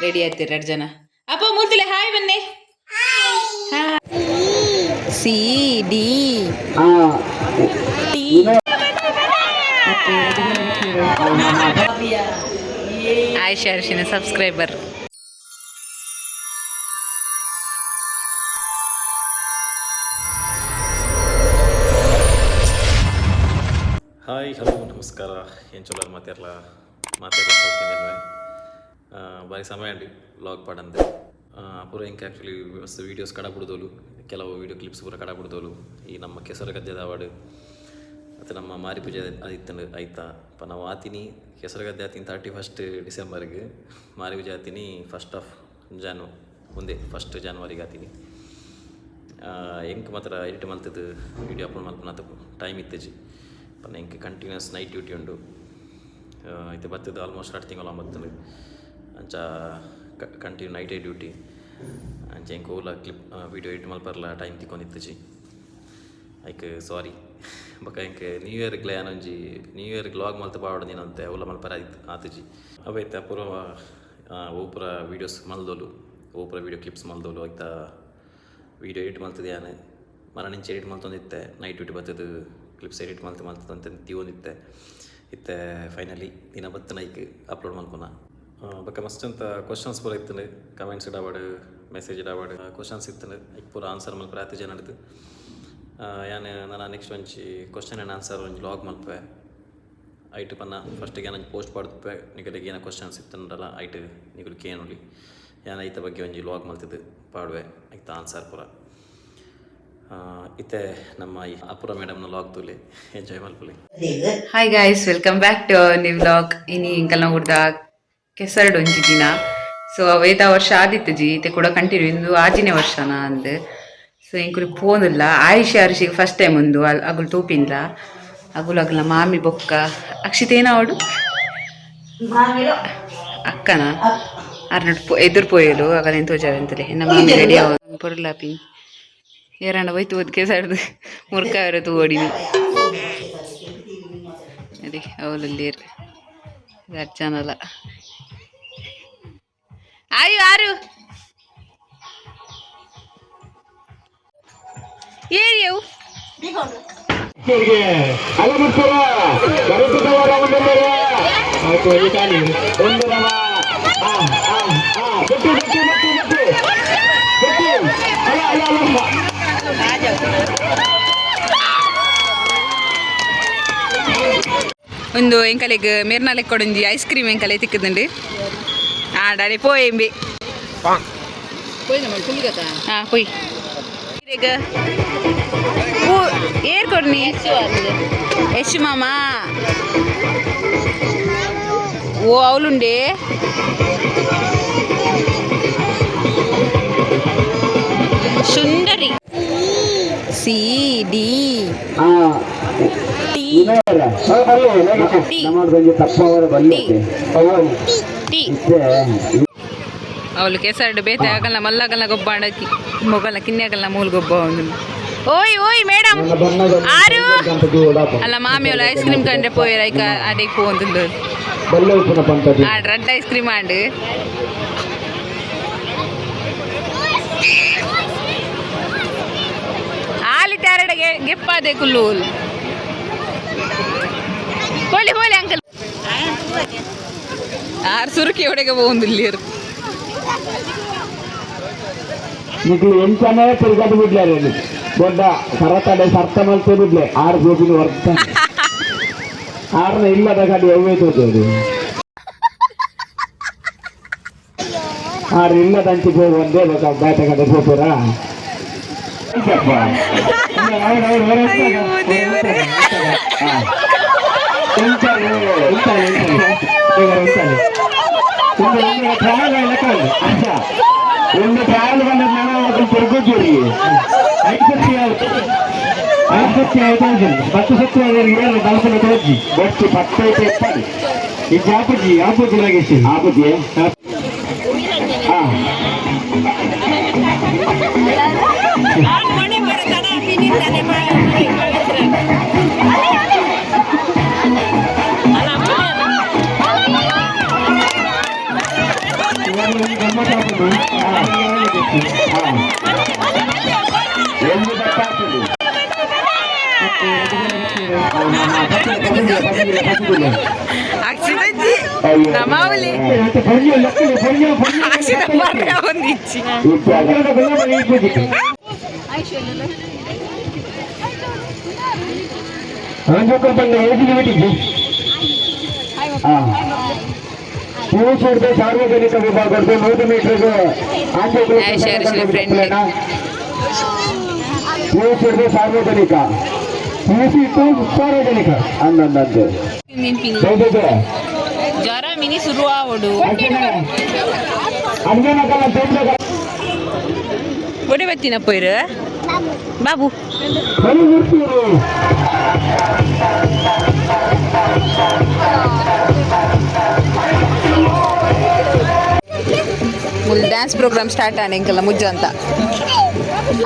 Ready ಆಯ್ತೀರ ಎರಡು ಜನ. ಅಪ್ಪ ಮೂಲ್ತಿಲೆ ಹಾಯ್ ಬನ್ನಿ. C D T. Ayesha ಅರ್ಶಿನ subscriber. Hi, hello, ನಮಸ್ಕಾರ. ಏನು ಚಲೋ ಮಾತಿರಲ್ಲ ಮಾತಿರಲ್ಲ ಸೌಖ್ಯನಿಲ್ವೇ. ಬಾರಿ ಸಮಯ ಅಂಡಿ ವ್ಲಾಗ್ ಪಾಡಂದೆ. ಪೂರ ಇಂಕ್ ಆ್ಯಕ್ಚುಲಿ ಮಸ್ತ್ ವೀಡಿಯೋಸ್ ಕಡ ಬಿಡ್ದೋಲು, ಕೆಲವು ವೀಡಿಯೋ ಕ್ಲಿಪ್ಸ್ ಪೂರ ಕಡ ಬಿಡ್ದೋಲು. ಈ ನಮ್ಮ ಕೆಸರು ಗದ್ದೆದ ಅವಾರ್ಡ್ ಮತ್ತು ನಮ್ಮ ಮಾರಿ ಪೂಜೆ ಆಯ್ತು ಆಯ್ತಾ ಪ ನಾವು ಆತೀನಿ. ಕೆಸರು ಗದ್ದೆ ಆತೀನಿ 31 ಡಿಸೆಂಬರ್ಗೆ, ಮಾರಿ ಪೂಜೆ ಆತೀನಿ ಫಸ್ಟ್ ಆಫ್ ಜಾನು, ಮುಂದೆ ಫಸ್ಟ್ ಜಾನ್ವರಿಗೆ ಆತೀನಿ. ಎಂಕ್ ಮಾತ್ರ ಎಡಿಟ್ ಮಲ್ತದ್ದು ವೀಡಿಯೋ ಅಪ್ಲೋಡ್ ಮಲ್ಪನಾತ ಟೈಮ್ ಇತ್ತಜಿ ಪನ್ನ. ಎಂಕ್ ಕಂಟಿನ್ಯೂಸ್ ನೈಟ್ ಡ್ಯೂಟಿ ಉಂಡು. ಇತ್ತೆ ಬತ್ತದ ಆಲ್ಮೋಸ್ಟ್ 2 ತಿಂಗಳು ಬತ್ತಂಡು. ಅಂಚ ಕಂಟಿನ್ಯೂ ನೈಟೇ ಡ್ಯೂಟಿ. ಅಂಚ ಎಂಕ್ ಓಲ ಕ್ಲಿಪ್ ವೀಡಿಯೋ ಎಡಿಟ್ ಮಲ್ಪರ್ಲ ಟೈಮ್ ತಿಕ್ಕೊಂದಿತ್ತಜಿ, ಐಕ್ ಸಾರಿ. ಬೊಕ ಎಂಕ್ ನ್ಯೂ ಇಯರ್ಗ್ಲ ಯಾನೊಂಜಿ ನ್ಯೂ ಇಯರ್ಗೆ ವ್ಲಾಗ್ ಮಲ್ತ್ ಪಾವಡ ಅಂತೆ ಓಲ ಮಲ್ಪರ ಆತುಜಿ. ಅವ ಇತ್ತೆ ಅಪೂರ್ವ ಓ ಪೂರ ವೀಡಿಯೋಸ್ ಮಲ್ದೋಲು, ಓ ಪೂರ ವೀಡಿಯೋ ಕ್ಲಿಪ್ಸ್ ಮಲ್ದೋಲು. ಐತ ವೀಡಿಯೋ ಎಡಿಟ್ ಮಲ್ತದೆ ಯಾನ್ ಮರಣಿಂಚ ಎಡಿಟ್ ಮಲ್ತೊಂದಿತ್ತೆ. ನೈಟ್ ಡ್ಯೂಟಿ ಬತ್ತದು ಕ್ಲಿಪ್ಸ್ ಎಡಿಟ್ ಮಲ್ತು ಮಲ್ತದಂತೆ ತೀವೊಂದಿತ್ತೆ. ಇತ್ತೆ ಫೈನಲಿ ದಿನ ಬತ್ತನ ಐಕ್ ಅಪ್ಲೋಡ್ ಮಲ್ಪುನ. ಬೊಕ ಮಸ್ತ್ ಅಂತ ಕ್ವಶನ್ಸ್ ಪೂರ ಇತ್ತಂಡು. ಕಮೆಂಟ್ಸ್ ಇಡಾವಡ್, ಮೆಸೇಜ್ ಇಡಾವಡ್, ಕ್ವಶನ್ಸ್ ಇತ್ತಂಡು. ಐಕ್ ಪೂರ ಆನ್ಸರ್ ಮಲ್ಪರೆ ಆತ್ ಜನ ನಡ್ದು. ಯಾನ್ ನನ ನೆಕ್ಸ್ಟ್ ಒಂಜಿ ಕ್ವಶನ್ ಆ್ಯಂಡ್ ಆನ್ಸರ್ ಒಂಜಿ ವ್ಲಾಗ್ ಮಲ್ಪೆ. ಐಟ್ ಪನ್ನ ಫಸ್ಟಿಗೆ ಯಾನ್ ಒಂಜಿ ಪೋಸ್ಟ್ ಪಾಡ್ದುಪ್ಪೆ. ನಿಕಲೆಗ್ ಏನ ಕ್ವಶನ್ಸ್ ಇತ್ತಂಡಲ ಐಟ್ ನಿಕುಲು ಕೇನೊಲಿ. ಯಾನ್ ಐತ ಬಗ್ಗೆ ಒಂಜಿ ವ್ಲಾಗ್ ಮಲ್ತಿದ್ದು ಪಾಡುವೆ, ಐತ ಆನ್ಸರ್ ಪೂರ. ಇತ್ತೆ ನಮ್ಮ ಈ ಅಪೂರ್ವ ಮೇಡಮ್ನ ವ್ಲಾಗ್ ತೂಲೆ, ಎಂಜಾಯ್ ಮಲ್ಪುಲೆ. Hi guys, welcome back to new vlog. ಇನಿ ಎಂಕಲ್ನ ಊರ್ದ ಕೆಸರ್ಡ್ ಒಂಜಿ ದಿನ. ಸೊ ಅವೇತ ವರ್ಷ ಆದಿತ್ತು ಜಿ, ಇತ್ತೆ ಕೂಡ ಕಂಟಿನ್ಯೂ ಇಂದು ಆಜಿನೇ ವರ್ಷನ ಅಂದ್. ಸೊ ಎಂಕುಲು ಪೋನುಲ್ಲ. ಆಯುಷ್ ಅರ್ಷಿಗೆ ಫಸ್ಟ್ ಟೈಮ್ ಒಂದು ಅಗುಲು ತೂಪಿನ್ಲ. ಅಗುಲು ಅಗಲ ಮಾಮಿ ಬೊಕ್ಕ ಅಕ್ಷಿತ್ ಏನ ಅವಡು ಅಕ್ಕನ ಅರ್ನಟ್ ಎದುರು ಪೋಯಲು. ಅಗಲೇನು ತೋಜಾವೆ ಅಂತಲೇ. ಎನ್ನ ಮಾಮಿ ರೆಡಿ ಆವ ಪೊರ್ಲಾಪಿ. ಏರಾಂಡ ಹೋಯ್ತು ಓದ್ ಕೆಸರ್ದು ಮುರ್ಕಾವರ ತೂವಡಿನಿ. ಅದೇ ಅವಲಲ್ಲಿ ಅರ್ಜನಲ್ಲ. ಆಯು ಆರು ಏರಿಯವು. ಒಂದು ಎಂಕಲೆಗ್ ಮೇರ್ನಾಲೆಗ್ ಕೊಡೊಂಜಿ ಐಸ್ ಕ್ರೀಮ್ ಎಂಕಲೆ ತಿಕ್ಕುದುಂಡು. ಆ ಡಾಡಿ ಪೋಯೆಂಬಿ. ಹಾ ಪೋಯ್ ಇರೆಗ್ ಪೂ ಏರ್ ಕೊಡ್ನಿ. ಯಶು ಮಾಮ ಓ ಅವಲುಂಡೆ. ಸುಂದರಿ. C D T T. ಅವಳು ಕೆಸರ್ಡ್ ಬೇತೆ ಆಗಲ್ಲ ಮಲ್ಲಗಲ್ಲ ಗೊಬ್ಬ ಅಡಕಿ ಮೊಗಲ ಕಿನ್ಯಾಗಲ್ಲ ಮೂಲ್ ಗೊಬ್ಬ ಒಂದು. ಓಯ್ ಓಯ್ ಮೇಡಮ್ ಆರು ಅಲ್ಲ ಮಾಮಿ ಅವಳು ಐಸ್ ಕ್ರೀಮ್ ಕಂಡ್ರೆ ಪೋಯರ್ ಐಕ ಅಡಿಗೆ ಪೋ. ಆ ರೆಡ್ ಐಸ್ ಕ್ರೀಮ್ ಆಂಡ್ ಆಲಿ ತ್ಯಾರಡ ಗೆಪ್ಪಾದೆ ಕುಲ್ಲು. ಹೋಲಿ ಹೋಲಿ ಅಂಕಲ್ ಆರು ಸುರುಕಿ ಒಡೆಗೆ ಹೋಗುದಿಲ್ಲ. నీకు ఎంతనే తిరగదు బిడ్డారు. ದೊಡ್ಡ ಸರತಡೆ ಸರ್ತ ಮಲ್ತೆ ಬಿಡ್ಲೆ ಆರು ಗೋಪಿನ ವರ್ತ ಆರ್ನ ಇಲ್ಲದ ಕಡೆ ಎವ್ವೇ ತೋತೋದು. ಆರು ಇಲ್ಲದಂಚಿ ಪೋ ಒಂದೇ ಬೇಟೆ ಕಡೆ ಪೋಪುರಾ. ಒಂದು ಟ್ರಾವೆಲ್ ಬಂದ ತಿರುಗುತ್ತೀರಿ. ಐದು ಐದು ಐದು ಪತ್ತು ಸತ್ತು ಏಳು ಬಲಸನ ತೋಜಿ ಬಟ್ಟಿ ಪತ್ತೈತೆ ಎಪ್ಪದು. ಇದು ಆಪುಜಿ ಆಪುಜಿ ನಾಗೇಶ್ ಆಪುಜಿ. ಹಾ. ಗಮ್ಮತ್ ಆಪುಂಡು. ಒಂದು ದಪ್ಪ ಆಪುಂಡು. ನಮಾವಲಿ. ಅಕ್ಷಿತ ಬರ್ರ ಒಂದಿಚ್ಚಿ. ಸಾರ್ವಜನಿಕ ವಿಭಾಗದ 100 ಮೀಟರ್ಗೆ ಪಿಯುಸಿ ಸಾರ್ವಜನಿಕ, ಪಿಯುಸಿ ಇತ್ತು ಸಾರ್ವಜನಿಕ ಅಂದಂತೆ. ಜ್ವರ ಮಿನಿ ಶುರು ಆವಡು. ಒಡೆ ಬತ್ತಿನ ಪೋಯ್ರು ಬಾಬು. ಮುಲ್ ಡ್ಯಾನ್ಸ್ ಪ್ರೋಗ್ರಾಮ್ ಸ್ಟಾರ್ಟ್ ಆನೆ ಎಂಕಲ್ಲ ಮುಜ್ಜ ಅಂತ.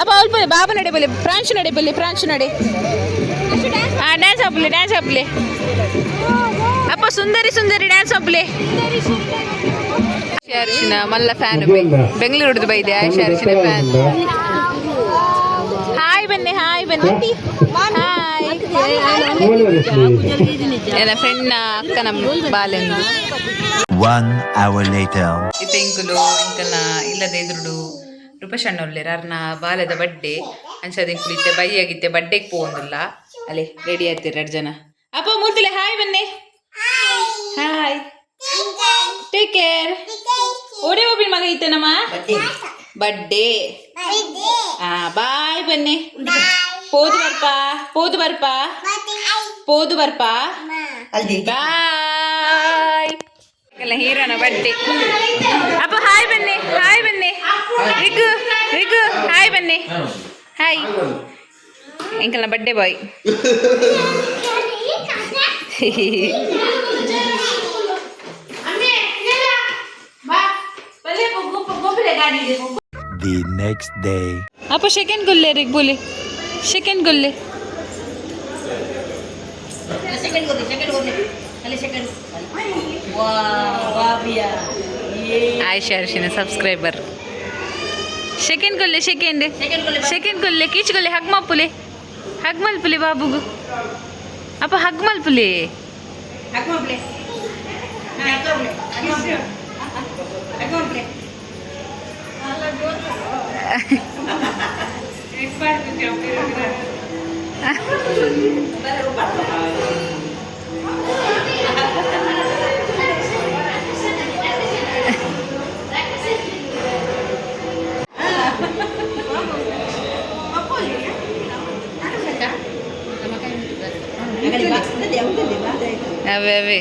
ಅಪ್ಪ ಅವ್ಳು ಬಾಬಾ ನಡೆ ಬಲೆ, ಪ್ರಾಂಶು ನಡೆ ಬಲೆ, ಪ್ರಾಂಶು ನಡೆ. ಹಾ, ಡ್ಯಾನ್ಸ್ ಹಾಪುಲೆ, ಡ್ಯಾನ್ಸ್ ಹಾಪುಲೆ. ಅಪ್ಪ ಸುಂದರಿ ಸುಂದರಿ ಡ್ಯಾನ್ಸ್ ಹಾಪುಲೆ. ಅರ್ಶಿನ ಮಲ್ಲ ಫ್ಯಾನ್, ಬೆಂಗಳೂರು ಬೈದೆ ಆಶಾ ಅರ್ಶಿನ ಫ್ಯಾನ್. ಹಾಯ್ ಬನ್ನಿ, ಹಾಯ್ ಬನ್ನಿ, ಹಾಯ್. ನನ್ನ ಫ್ರೆಂಡ್ನ ಅಕ್ಕನ ಬಾಲೆಂದು. One hour later. ಇತ್ತೆ ಇಂಕುಲು ಇಂಕಲ್ನ ಇಲ್ಲದ ಎದುರುಡು ರೂಪಶಣ್ಣೊಲ್ಲೆರ್ ಅರ್ನ ಬಾಲೆದ ಬಡ್ಡೆ ಅಂಚಾದ ಇಂಕುಲು ಇತ್ತೆ ಬೈಯಾಗಿತ್ತೆ ಬಡ್ಡೆಗೆ ಪೋವೊಂದುಲ್ಲ. ಅಲ್ಲೇ ರೆಡಿ ಆಯ್ತಿರ ಎರಡು ಜನ. ಅಪ್ಪ ಮೂಲ್ತಿಲೆ ಹಾಯ್ ಬನ್ನಿ. Hi, take care. ಓಡಿ ಹೋಗಿ ಮಗ ಇತ್ತೆ ನಮ್ಮ ಬಡ್ಡೆ. ಹಾ, ಬಾಯ್ ಬನ್ನಿ. ಪೋದು ಬರ್ಪ, ಪೋದು ಬರ್ಪ, ಪೋದು ಬರ್ಪ. ಬಾಯ್. ಎಲ್ಲ ಹೀರೋನ ಬಡ್ಡೆ. ಅಪ್ಪ ಹಾಯ್ ಬನ್ನಿ, ಹಾಯ್ ಬನ್ನಿ. ರಿಗು ರಿಗು ಹಾಯ್ ಬನ್ನಿ, ಹಾಯ್. ಎಂಕಲ್ನ ಬಡ್ಡೆ ಬಾಯ್. The next day. ಅಪ್ಪ ಸೆಕೆಂಡ್ ಗುಲ್ಲೆ ರಿಗ್ ಬೋಲಿ, ಸೆಕೆಂಡ್ ಗುಲ್ಲೆ. ಸೆಕೆಂಡ್ ಗೊಲ್ಲಿ, ಸೆಕೆಂಡ್ ಗೊಲ್ಲಿ ಅಲ್ಲಿ ಸೆಕೆಂಡ್. ವಾ ಬಾಬಿಯಾ. ಆಯ್ಷಾ ಅರ್ಶಿನ ಸಬ್ಸ್ಕ್ರೈಬರ್. ಸೆಕೆಂಡ್ ಗುಲ್ಲೆ, ಸೆಕೆಂಡ್. ಸೆಕೆಂಡ್ ಗೊಲ್ಲಿ. ಸೆಕೆಂಡ್ ಗುಲ್ಲೆ, ಕೀಚ್ ಗುಲ್ಲೆ. ಹಗ್ ಮಲ್ಪುಲೆ, ಹಗ್ ಮಲ್ಪುಲೆ ಬಾಬುಗು. ಅಪ್ಪ ಹಗ್ ಮಲ್ಪುಲೆ. ಹಾಕೊಂಡ್ಲೆ, ಹಾಕೊಂಡ್ಲೆ, ಹಾಕೊಂಡ್ಲೆ. ಅವೇ ಅವೇ.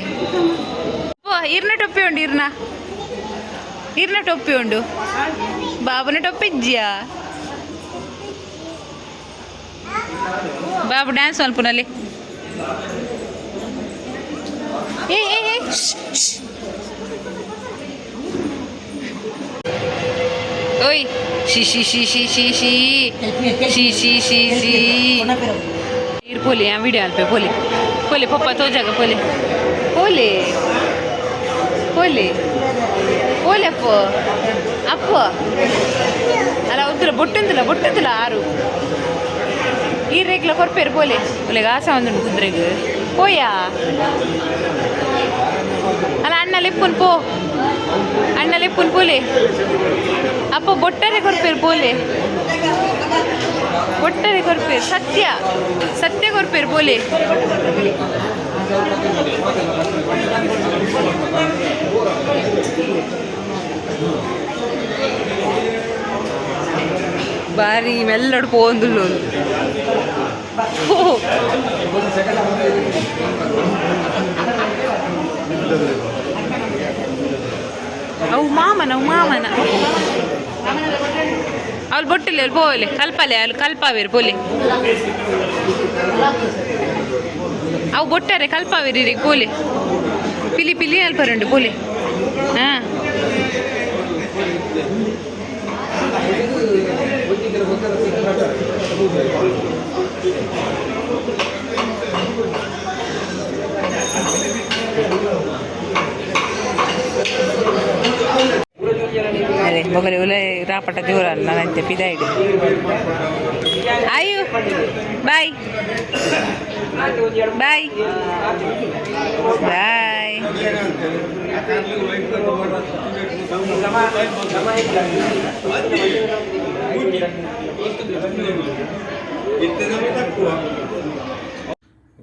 ಓ ಇರ್ನ ಟೊಪ್ಪಿ ಉಂಡು, ಇರ್ನ ಇರ್ನ ಟೊಪ್ಪಿ ಉಂಡು. ಬಾಬುನ ಟೊಪ್ಪಿ ಇಜ್ಜಿಯಾ? ಬಾಬು ಡ್ಯಾನ್ಸ್ ಮಲ್ಪುನಲ್ಲಿ. ಏ ಏ ಏ, ಶ್ಶ್, ಶ್ಶ್. ಓಯ್ she she she she she she she she she she. ಇರ್ ಪೋಲಿ, ಆ ವಿಡಿಯೋ ಅಲ್ಪೆ. ಪೋಲಿ ಪೋಲಿ ಪಪ್ಪ ತೋಜಾಗ ಪೋಲಿ ಪೋಲಿ ಪೋಲಿ ಪೋಲಿ. ಅಪ್ಪ ಅಪ್ಪ ಅಲ್ಲ ಉದ್ದಿಲ್ಲ, ಬೊಟ್ಟುಂದಿಲ್ಲ, ಬೊಟ್ಟುಂದಿಲ್ಲ. ಆರು ಈ ರೇಕ್ಲ ಕೊರ್ಪೇರು. ಪೋಲೆ ಪೋಲೆಗೆ ಆಸೆ ಒಂದುಂಡು ಕುದ್ರೆಗ್ ಪೋಯಾ. ಅಲ್ಲ ಅಣ್ಣ ಲೆಪ್ಪುನ್ ಪೋ, ಅಣ್ಣ ಲೆಪ್ಪುನ್ ಪೋಲೆ. ಅಪ್ಪ ಬೊಟ್ಟರೆ ಕೊರ್ಪೇರು ಪೋಲೆ, ಬೊಟ್ಟರೆ ಕೊರ್ಪೇರು. ಸತ್ಯ ಸತ್ಯ ಕೊರ್ಪೇರು ಪೋಲೆ. ಬಾರಿ ಮೆಲ್ಲಡು ಪೋಂದುಲ್ಲು. ಓ ಅವು ಮಾಮನ, ಅವು ಮಾಮನ. ಅವ್ಳು ಬೊಟ್ಟಿಲ್ಲ, ಅಲ್ಲಿ ಪೋಲೆ ಕಲ್ಪಲೆ, ಅಲ್ಲಿ ಕಲ್ಪಾವೇರು ಪೋಲೆ. ಅವು ಬೊಟ್ಟಾರೆ ಕಲ್ಪಾವೇರಿ ರೀ ಪೋಲೆ. ಪಿಲಿ ಪಿಲಿ ಅಲ್ಪರುಂಡು ಪೋಲೆ. ಹಾಂ ಮೊಗಲಿ ಉಲ ರಾಪಟ ಜೋರ ನಂತೆ ಪಿದಾಯಿಡು. ಆಯು, ಬಾಯ್ ಬಾಯ್ ಬಾಯ್.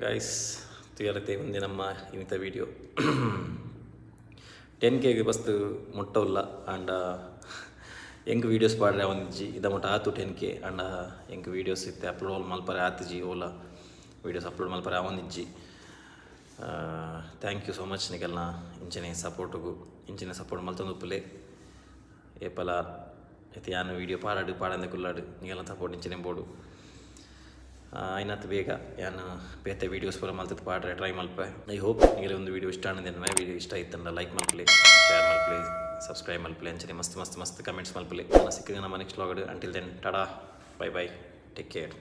ಗೈಸ್, ತುಯರತೆ ಒಂದೇ ನಮ್ಮ ಇನ್ನಿತ ವಿಡಿಯೋ. 10 ಕೆಗೆ ಬಸ್ತು ಮುಟ್ಟವುಲ್ಲ. ಆಂಡ ಎಂಕ್ ವೀಡಿಯೋಸ್ ಪಾಡ್ರೆ ಒಂಜಿ ಇದ ಮುಟ್ಟ ಆತು 10 ಕೆ. ಆಂಡ ಎಂಕ್ ವೀಡಿಯೋಸ್ ಇತ್ತೆ ಅಪ್ಲೋಡ್ ಮಲ್ಪರೆ ಆತಿಜಿ. ಓಲ ವೀಡಿಯೋಸ್ ಅಪ್ಲೋಡ್ ಮಲ್ಪರೆ ಆವೊಂದಿಜ್ಜಿ. Thank you so much ನಿಕಲ್ನ ಇಂಚನೆ ಸಪೋರ್ಟುಗು. ಇಂಚನೆ ಸಪೋರ್ಟ್ ಮಲ್ತೊಂದು ಉಪ್ಪುಲೆ. ಏಪಲ ಇತ್ತೆ ಯಾನ್ ವೀಡಿಯೋ ಪಾಡಾಡು, ಪಾಡಂದೆ ಕುಲ್ಲಾಡು, ನಿಕಲ್ನ ಸಪೋರ್ಟ್ ಇಂಚನೆ ಬೋಡು. ಆಯ್ನಾತ್ ಬೇಗ ಯಾನ್ ಬೇತೆ ವೀಡಿಯೋಸ್ ಪೂರ ಮಲ್ತದ್ ಪಾಡ್ರೆ ಟ್ರೈ ಮಲ್ಪೆ. I hope ನಿಗಲೆ ಒಂದು ವೀಡಿಯೋ ಇಷ್ಟ ಆಂಡ್. ವೀಡಿಯೋ ಇಷ್ಟ ಇತ್ತಂಡ ಲೈಕ್ ಮಲ್ಪಲೆ, ಶೇರ್ ಮಲ್ಪಲೆ, ಸಬ್ಸ್ಕ್ರೈಬ್ ಮಲ್ಪಲೆ. ಅಂಚನೆ ಮಸ್ತ್ ಮಸ್ತ್ ಮಸ್ತ್ ಕಮೆಂಟ್ಸ್ ಮಲ್ಪಲೆ. ನಾನು ಸಿಕ್ಕಿದ ನಮ್ಮ next vlog. Until then, tata, bye bye, take care.